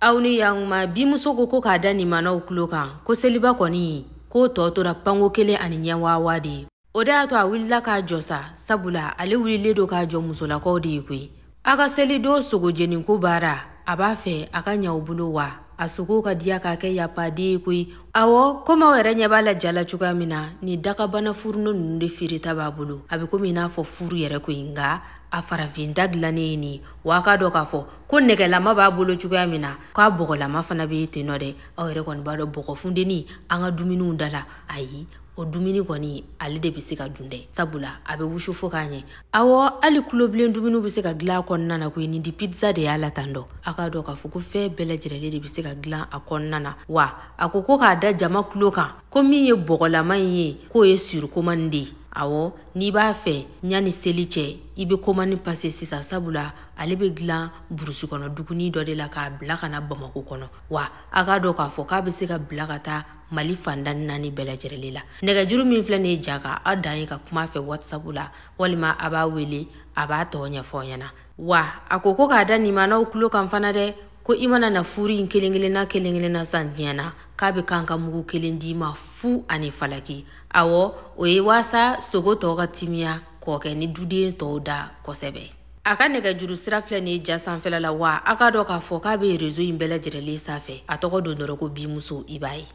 Aw ni yankuma. Bimuso ko k'a da nimanaw tulo kan ko seliba kɔni k'o tɔ tora panko kelen ani ɲɛwawa de ye. O de y'a to a wulila k'a jɔ sa, sabula ale wulilen don k'a jɔ musolakaw de ye koyi. A ka selidon sogo jeniko baara, a b'a fɛ a ka ɲa u bolo, wa a sogo ka diya k'a kɛ yapaden ye koyi. Awɔ, komi aw yɛrɛ ɲɛ b'a la ja la cogoya min na, nin dakabana furunu ninnu de feereta b'a bolo. A bɛ komi i n'a fɔ furu yɛrɛ koyi, nka a farafin da dilannen ye nin. Wa a k'a dɔn k'a fɔ ko nɛgɛlama b'a bolo cogoya min na, k'a bɔgɔlama fana bɛ ten nɔ dɛ. Aw yɛrɛ kɔni b'a dɔn bɔgɔ funteni an ka dumuniw da la, ayi, o dumuni kɔni ale de bɛ se ka dun dɛ, sabula a bɛ wusu fo k'a ɲɛ. Awɔ, hali kulobilen dumuniw bɛ se ka dilan a kɔnɔna na koyi. Nin di pizza de y'a la tan dɔ. A k'a dɔn k'a fɔ ko fɛn bɛɛ lajɛlen de bɛ se ka dilan a kɔnɔna na. Wa a ko k'a da jama tulo kan ko min ye bɔgɔlama in ye, k'o ye sur commande de ye. Awɔ, n'i b'a fɛ yanni seli cɛ, i bɛ commande passer sisan, sabula ale bɛ dilan burusi kɔnɔ duguni dɔ de la k'a bila ka na Bamakɔ kɔnɔ. Wa a k'a dɔn k'a fɔ k'a bɛ se ka bila ka taa Mali fan tan ni naani bɛɛ lajɛlen la. Nɛgɛjuru min filɛ nin ye ja kan, aw dan ye ka kuma fɛ WhatsApp la, walima a b'a wele, a b'a tɔ ɲɛfɔ aw ɲɛna. Wa a ko k'a da nimanaw tulo kan fana dɛ, ko i mana na furu in kelen kelenna kelen kelenna san diɲɛ na, k'a bɛ kan ka mugu kelen d'i ma fu ani falaki. Awɔ, o ye waasa sogo tɔ ka timiya k'o kɛ ni duden tɔw da kosɛbɛ. A ka nɛgɛjuru sira filɛ nin ye ja sanfɛla la. Wa a k'a dɔn k'a fɔ k'a bɛ réseau in bɛɛ lajɛlen sanfɛ. A tɔgɔ don dɔrɔn ko Bimuso, i b'a ye.